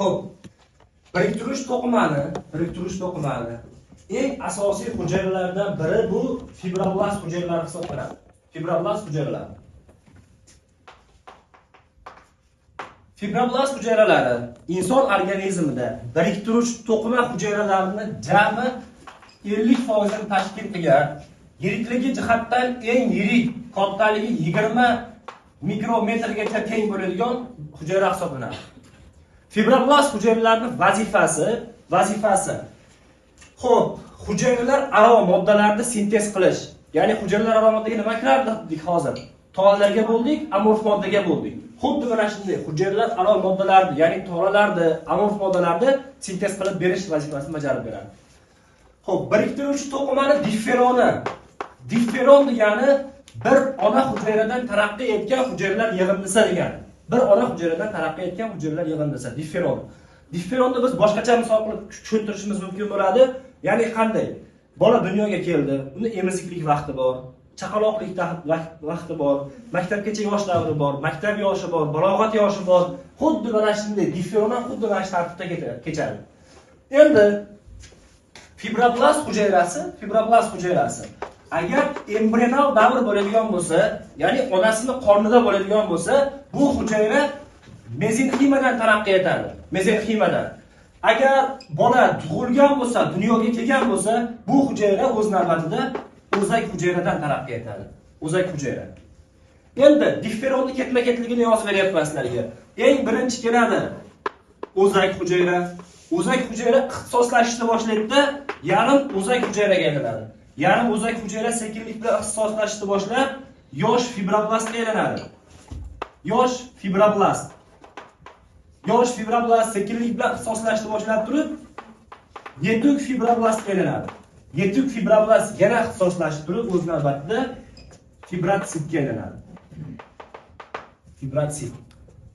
Xo'p, biriktiruvchi to'qimani eng asosiy hujayralardan biri bu fibroblast hujayralari hisoblanadi. Fibroblast hujayralari. Fibroblast hujayralari inson organizmida biriktiruvchi to'qima hujayralarini jami 50% tashkil qilgan, yirikligi jihatdan eng yirik, kattaligi 20 mikrometrgacha teng bo'ladigan hujayra hisoblanadi. Fibroblast hujayralarining vazifasi xo'p, hujayralar aro moddalarni sintez qilish. Ya'ni hujayralar aro moddaga nima kirardi dedik hozir? Tolalarga bo'ldik, amorf moddaga bo'ldik. Xuddi mana shunday hujayralar aro moddalarni, ya'ni tolalarni, amorf moddalarni sintez qilib berish vazifasini bajarib beradi. Xo'p, biriktiruvchi to'qimani differoni. Differon degani bir ona hujayradan taraqqiy etgan hujayralar yig'indisi degani. Bir ona hujayradan taraqqiy etgan hujayralar yig'indisi differon. Differonni biz boshqacha misol qilib tushuntirishimiz mumkin bo'ladi. Ya'ni qanday? Bola dunyoga keldi, uni emiziklik vaqti bor, chaqaloqlik vaqti bor, maktabgacha yosh davri bor, maktab yoshi bor, balog'at yoshi bor. Xuddi mana shunday differon ham xuddi mana shu tartibda kechadi. Endi fibroblast hujayrasi agar embrional davr bo'ladigan bo'lsa, ya'ni onasini qornida bo'ladigan bo'lsa, bu hujayra mezenximadan taraqqiy etadi. Mezenximadan. Agar bola tug'ilgan bo'lsa, dunyoga kelgan bo'lsa, bu hujayra o'z navbatida o'zak hujayradan taraqqiy etadi. O'zak hujayra. Endi differonni ketma-ketligini yozib beryapman sizlarga. Eng birinchi keladi o'zak hujayra. O'zak hujayra ixtisoslashishni boshlaydi, yarim o'zak hujayraga aylanadi. Yarim o'zak hujayra sekinlik bilan ixtisoslashishni boshlab, yosh fibroblastga aylanadi. Yosh fibroblast. Yosh fibroblast sekinlik bilan ixtisoslashishni boshlab turib, yetuk fibroblastga aylanadi. Yetuk fibroblast yana ixtisoslashib turib, o'z navbatida fibrotsitga aylanadi. Fibrotsit.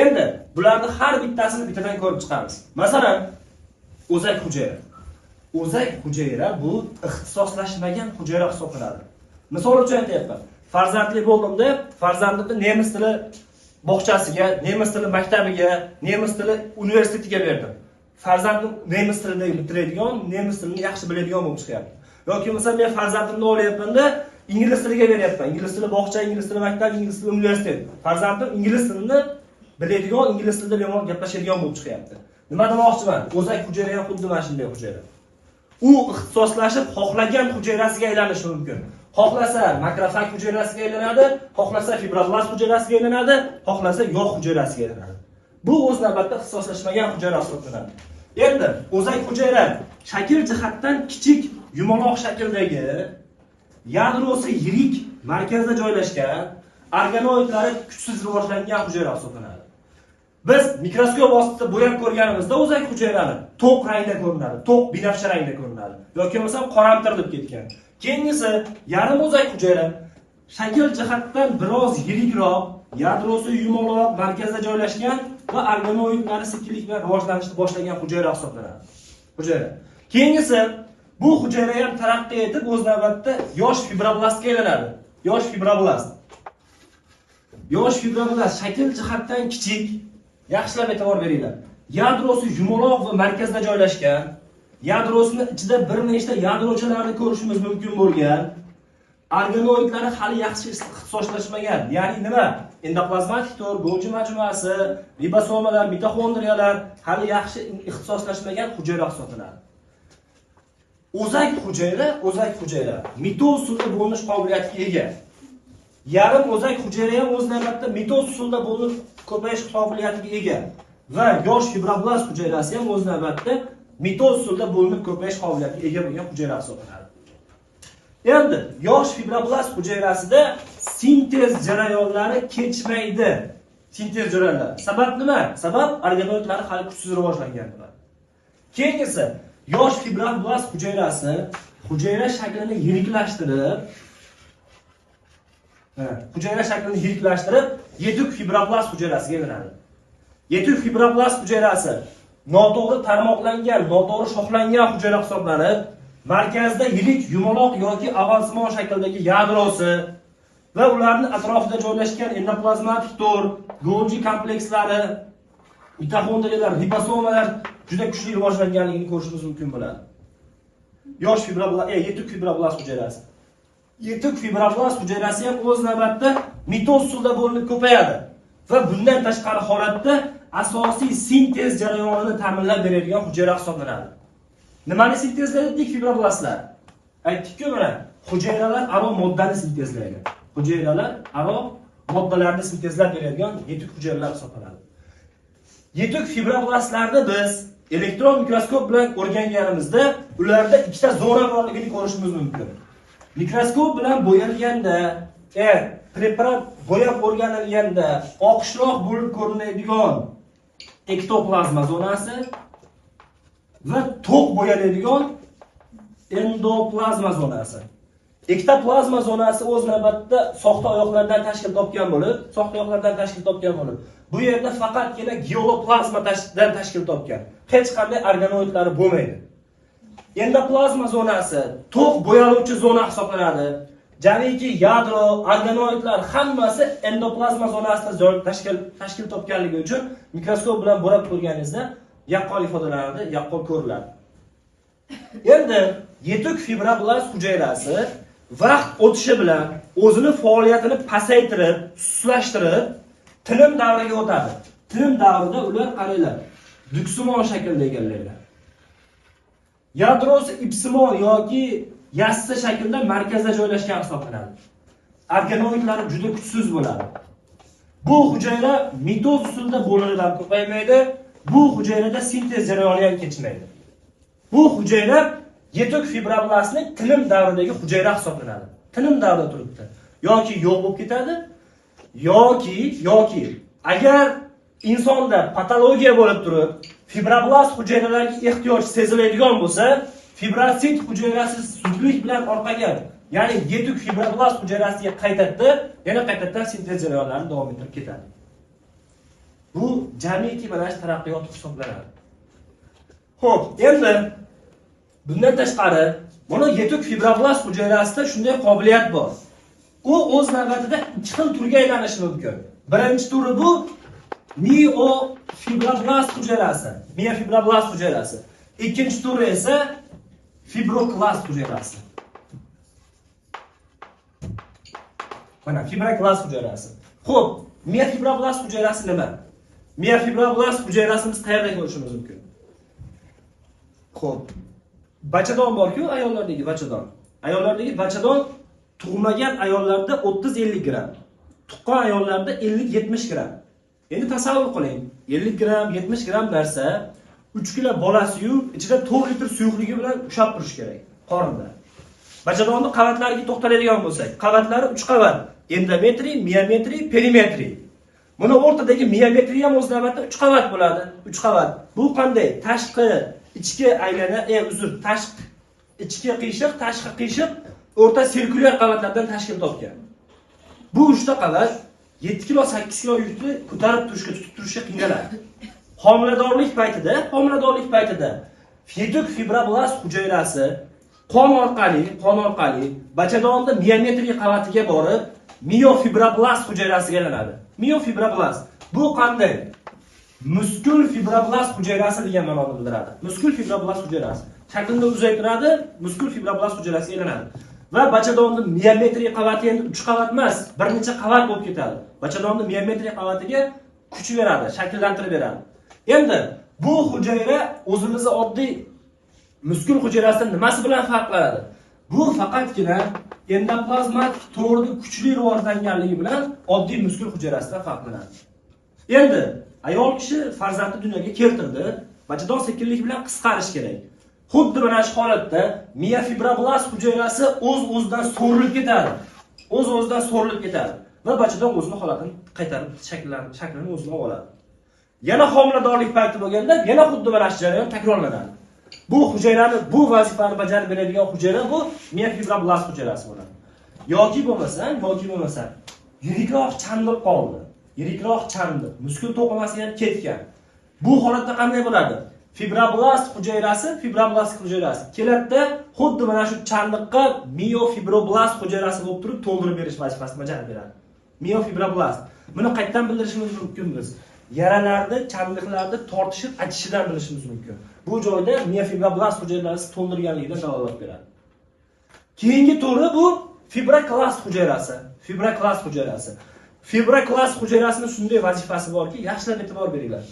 Endi bularni har bittasini bittadan ko'rib chiqamiz. Masalan, o'zak hujayra. O'zak hujayra bu ixtisoslashmagan hujayra hisoblanadi. Misol uchun aytyapman. Farzandli bo'ldim deb, farzandimni nemis tili bog'chasiga, nemis tili maktabiga, nemis tili universitetiga berdim. Farzandim nemis tilini bitiradigan, nemis tilini yaxshi biladigan bo'lib chiqyapti. Yoki masalan men farzandimni olyapman-da, ingliz tiliga beryapman. Ingliz tili bog'cha, ingliz tili maktab, ingliz tili universitet. Farzandim ingliz tilini biladigan, ingliz tilida bemalol gaplashadigan bo'lib chiqyapti. Nima demoqchiman? O'zak hujayra ham xuddi mana shunday hujayra. U ixtisoslashib xohlagan hujayrasiga aylanishi mumkin. Xohlasa makrofag hujayrasiga aylanadi, xohlasa fibroblast hujayrasiga aylanadi, xohlasa yog' hujayrasiga aylanadi. Bu o'z navbatida ixtisoslashmagan hujayra hisoblanadi. Endi o'zak hujayra shakl jihatdan kichik, yumaloq shakldagi, yadrosi yirik, markazda joylashgan, organoidlari kuchsiz rivojlangan hujayra hisoblanadi. Biz mikroskop ostida bo'yab ko'rganimizda o'zak hujayrani to'q rangda ko'rinadi, to'q binafsha rangda ko'rinadi yoki bo'lmasa qoramtir deb ketgan. Keyingisi yarim o'zak hujayra shakl jihatdan biroz yirikroq, yadrosi yumaloq, markazda joylashgan va organoidlari sekinlik bilan rivojlanishni boshlagan hujayra hisoblanadi. Hujayra. Keyingisi bu hujayra ham taraqqiy etib o'z navbatida yosh fibroblastga aylanadi. Yosh fibroblast. Yosh fibroblast shakl jihatdan kichik, yaxshilab e'tibor beringlar. Yadrosi yumaloq va markazda joylashgan, yadrosini ichida bir nechta yadrochalarni ko'rishimiz mumkin bo'lgan, organoidlari hali yaxshi ixtisoslashmagan. Ya'ni nima? Endoplazmatik to'r, Golgi majmuasi, ribosomalar, mitoxondriyalar hali yaxshi ixtisoslashmagan hujayra hisoblanadi. O'zak hujayra mitoz usulida bo'linish qobiliyatiga ega. Yarim o'zak hujayra ham o'z navbatida mitoz usulida bo'linib ko'payish qobiliyatiga ega va yosh fibroblast hujayrasi ham o'z navbatida mitoz usulida bo'linib ko'payish qobiliyatiga ega bo'lgan hujayra hisoblanadi. Endi yosh fibroblast hujayrasida sintez jarayonlari kechmaydi. Sintez jarayonlari. Sabab nima? Sabab organoidlari hali kuchsiz rivojlangan bo'ladi. Keyingisi yosh fibroblast hujayrasi hujayra shaklini yiriklashtirib, yetuk fibroblast hujayrasiga aylanadi. Yetuk fibroblast hujayrasi noto'g'ri tarmoqlangan, noto'g'ri shoxlangan hujayra hisoblanib, markazda yirik yumaloq yoki ovalsimon shakldagi yadrosi va ularning atrofida joylashgan endoplazmatik to'r, Golgi komplekslari Mitoxondriyalar, ribosomalar juda kuchli rivojlanganligini ko'rishimiz mumkin bo'ladi. Yosh fibroblast, yetuk fibroblast hujayrasi. Yetuk fibroblast hujayrasi ham o'z navbatida mitoz usulida bo'linib ko'payadi va bundan tashqari holatda asosiy sintez jarayonini ta'minlab beradigan hujayra hisoblanadi. Nimani sintezlaydi dedik fibroblastlar? Aytdik-ku mana, hujayralar aro moddani sintezlaydi. Hujayralar aro moddalarni sintezlab beradigan yetuk hujayralar hisoblanadi. Yetuk fibroblastlarni biz elektron mikroskop bilan o'rganganimizda ularda ikkita zona borligini ko'rishimiz mumkin. Mikroskop bilan bo'yalganda, preparat bo'yab o'rganilganda oqishroq bo'lib ko'rinadigan ektoplazma zonasi va to'q bo'yaladigan endoplazma zonasi. Ektoplazma zonasi o'z navbatida soxta oyoqlardan tashkil topgan bo'lib, bu yerda faqatgina geoloplazmadan tashkil topgan. Hech qanday organoidlari bo'lmaydi. Endoplazma zonasi to'q bo'yaluvchi zona hisoblanadi. Jamiki yadro, organoidlar hammasi endoplazma zonasida tashkil topganligi uchun mikroskop bilan bo'rab ko'rganingizda yaqqol ifodalanadi, yaqqol ko'riladi. Endi yetuk fibroblast hujayrasi vaqt o'tishi bilan o'zini faoliyatini pasaytirib, sustlashtirib, tinim davriga o'tadi. Tinim davrida ular qaranglar, duksimon shaklda egallaydi. Yadrosi ipsimon yoki yassi shaklda markazda joylashgan hisoblanadi. Organoidlari juda kuchsiz bo'ladi. Bu hujayra mitoz usulida bo'linib ham ko'paymaydi. Bu hujayrada sintez jarayoni ham kechmaydi. Bu hujayra yetuk fibroblastning tinim davridagi hujayra hisoblanadi. Tinim davrida turibdi. Yoki yo'q bo'lib ketadi, yoki agar insonda patologiya bo'lib turib, fibroblast hujayralariga ehtiyoj seziladigan bo'lsa, fibrotsit hujayrasi zudlik bilan orqaga, ya'ni yetuk fibroblast hujayrasiga qaytadi, yana qaytadan sintez jarayonlarini davom ettirib ketadi. Bu jamiki mana shu taraqqiyot hisoblanadi. Xo'p, endi bundan tashqari mana yetuk fibroblast hujayrasida shunday qobiliyat bor. U o'z navbatida ikki xil turga aylanishi mumkin. Birinchi turi bu miofibroblast hujayrasi, miofibroblast hujayrasi. Ikkinchi turi esa fibroklast hujayrasi. Mana fibroklast hujayrasi. Xo'p, miofibroblast hujayrasi nima? Miofibroblast hujayrasini biz qayerda ko'rishimiz mumkin? Xo'p, bachadon bor-ku, ayollardagi bachadon. Ayollardagi bachadon tug'magan ayollarda 30-50 gram, tuqqan ayollarda 50-70 gram. Endi tasavvur qiling, 50 gram, 70 gram narsa 3 kilo bolasi-yu ichida 4 litr suyuqligi bilan ushlab turish kerak qorinda. Bachadonni qavatlariga to'xtaladigan bo'lsak, qavatlari 3 qavat: endometriy, miometriy, perimetriy. Buni o'rtadagi miometriy ham o'z navbatida 3 qavat bo'ladi. 3 qavat. Bu qanday? Tashqi, ichki aylana, tashqi, ichki qiyshiq, tashqi qiyshiq, o'rta sirkulyar qavatlardan tashkil topgan. Bu 3 ta qavat 7 kilo, 8 kilo yukni ko'tarib turishga, tutib turishga qiynaladi. Homiladorlik paytida yetuk fibroblast hujayrasi qon orqali bachadonda miometriy qavatiga borib, miofibroblast hujayrasiga aylanadi. Miofibroblast bu qanday? Muskul fibroblast hujayrasi degan ma'noni bildiradi. Muskul fibroblast hujayrasi shaklini uzaytiradi, muskul fibroblast hujayrasiga aylanadi. Va bachadonni miometriy qavati endi 3 qavat emas, bir necha qavat bo'lib ketadi. Bachadonni miometriy qavatiga kuch beradi, shakllantirib beradi. Endi bu hujayra o'zimizni oddiy muskul hujayrasidan nimasi bilan farqlanadi? Bu faqatgina endoplazmatik to'rni kuchli rivojlanganligi bilan oddiy muskul hujayrasidan farqlanadi. Endi ayol kishi farzandni dunyoga keltirdi, bachadon sekinlik bilan qisqarish kerak. Xuddi mana shu holatda miofibroblast hujayrasi o'z-o'zidan so'rilib ketadi. O'z-o'zidan so'rilib ketadi va bachadon o'zini holatini qaytarib shaklini o'zini oladi. Yana homiladorlik payti bo'lganda yana xuddi mana shu jarayon takrorlanadi. Bu hujayrani, bu vazifani bajarib beradigan hujayra bu miofibroblast hujayrasi bo'ladi. Yoki bo'lmasa yirikroq chandiq qoldi. Yirikroq chandiq, muskul to'qimasi ham ketgan. Bu holatda qanday bo'ladi? Fibroblast hujayrasi keladida xuddi mana shu chandiqqa miofibroblast hujayrasi bo'lib turib to'ldirib berish vazifasini bajarib beradi. Miofibroblast. Buni qaytadan bildirishimiz mumkin biz. Yaralarni, chandiqlarni tortishib achishidan bilishimiz mumkin. Bu joyda miofibroblast hujayrasi to'ldirganligidan dalolat beradi. Keyingi turi bu fibroklast hujayrasi. Fibroklast hujayrasi. Fibroklast hujayrasining shunday vazifasi borki, yaxshilab e'tibor beringlar.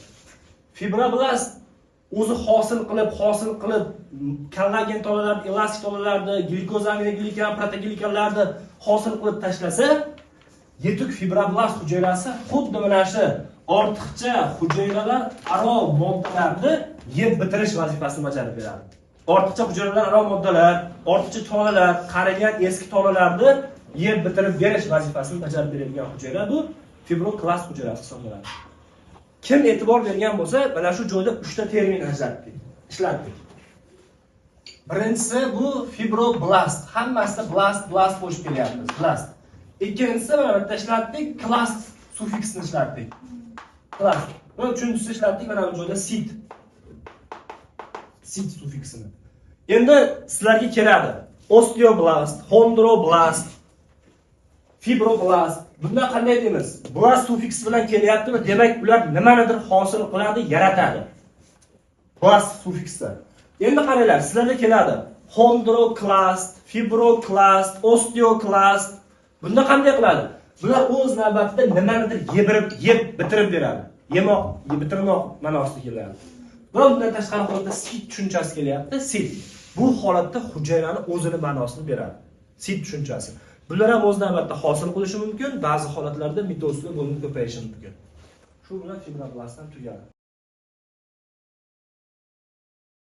Fibroblast o'zi hosil qilib kollagen tolalarni, elastik tolalarni, glikozaminoglikan, proteoglikanlarni hosil qilib tashlasa, yetuk fibroblast hujayrasi xuddi mana shu ortiqcha hujayralar aro moddalarni yeb bitirish vazifasini bajarib beradi. Ortiqcha hujayralar aro moddalar, ortiqcha tolalar, qarigan eski tolalarni yeb bitirib berish vazifasini bajarib beradigan hujayra bu fibroklast hujayrasi hisoblanadi. Kim e'tibor bergan bo'lsa, mana shu joyda 3 ta termin ishlatdik. Birinchisi bu fibroblast. Hammasida blast, blast qo'shib kelyapmiz. Blast. Ikkinchisi mana bu yerda ishlatdik, klast sufiksini ishlatdik. Klast. Va uchinchisi ishlatdik mana bu joyda sit. Sit sufiksini. Endi sizlarga keladi. Osteoblast, xondroblast, fibroblast. Bundan qanday deymiz? Blast sufiksi bilan kelyaptimi? Demak, ular nimanidir hosil qiladi, yaratadi. Blast sufiksi. Endi qaranglar, sizlarga keladi. Xondroklast, fibroklast, osteoklast. Bunda qanday qiladi? Bular o'z navbatida nimanidir yeb bitirib beradi. Yemoq, bitirmoq ma'nosida keladi. Va bundan tashqari holatda sit tushunchasi kelyapti. Sit. Bu holatda hujayrani o'zini ma'nosini beradi. Sit tushunchasi. Bular ham o'z navbatida hosil qilishi mumkin, ba'zi holatlarda mitozda bo'linib ko'payishi mumkin. Shu bilan fibroblastdan tugadi.